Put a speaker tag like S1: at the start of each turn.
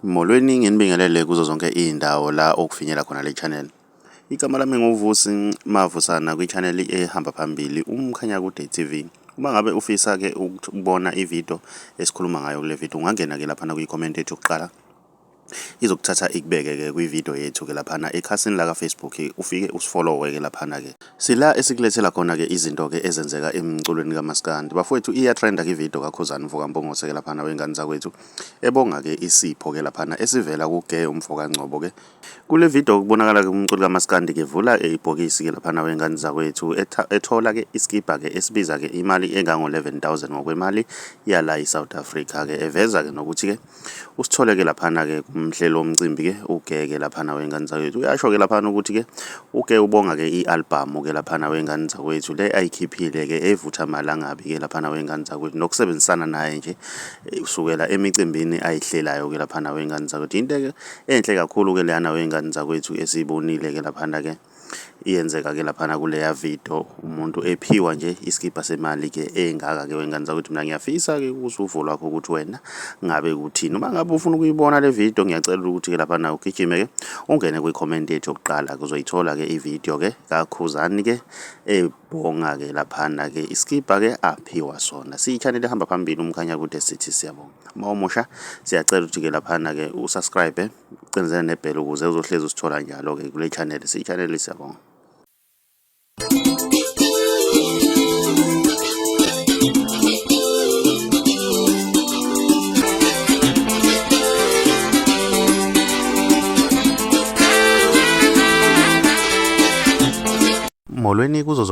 S1: Molweni nginibingelele kuzo zonke izindawo la okufinyela khona le channel. Igama lami nguVusi Mavusana kwi-channel ehamba phambili Mkhanyakude TV. Uma ngabe ufisa ke ukubona ivideo esikhuluma ngayo kule video ungangena ke lapha kwi-comment yethu yokuqala. Izokuthatha ikubeke ke kwi-video yethu ke lapha ekhasini la ka-Facebook ufike usifollowe ke lapha ke. Sila esikulethela khona ke izinto ke ezenzeka emculweni kaMaskandi. Bafowethu iyatrenda ke ivideo kakhuzani mfokambongose ke lapha wengane zakwethu. Ebonga ke isipho ke lapha esivela kuGay umfokangcobo ke. Kule video kubonakala ke umculi kaMaskandi ke vula ibhokisi ke lapha wengane zakwethu ethola ke iskipa ke esibiza ke imali engango 11,000 ngokwemali yala eSouth Africa ke eveza ke nokuthi ke usithole ke lapha ke umhlelo omcimbi ke ugeke lapha wengane zakwethu. Uyasho ke lapha ukuthi ke uke ubonga ke ialbum ke lapha wengane zakwethu le ayikhiphile ke evutha malangabi ke lapha wengane zakwethu nokusebenzisana naye nje usukela emicimbini ayihlelayo ke lapha wengane zakwethu. Into ke enhle kakhulu ke lana wengane zakwethu esibonile ke lapha ke iyenzeka ke lapha kule ya video umuntu ephiwa nje iskipa semali ke engaka ke wengane zakwethu. Mina ngiyafisa ke usuvo lwakho ukuthi wena ngabe ukuthini. Uma ngabe ufuna ukuyibona le video ngiyacela ukuthi ke lapha ugijime ke ungene kwi-comment yethu yokuqala kuzoyithola ke i-video ke kakhuzani ke ebonga ke lapha ke iskipa ke aphiwa sona. Siyi-channel ehamba phambili Mkhanyakude sithi siyabonga. Uma umusha siyacela ukuthi ke lapha ke usubscribe ucenzele nebhele ukuze uzohlezi usithola njalo ke kule channel. Siyi-channel siyabonga. Molweni kuzo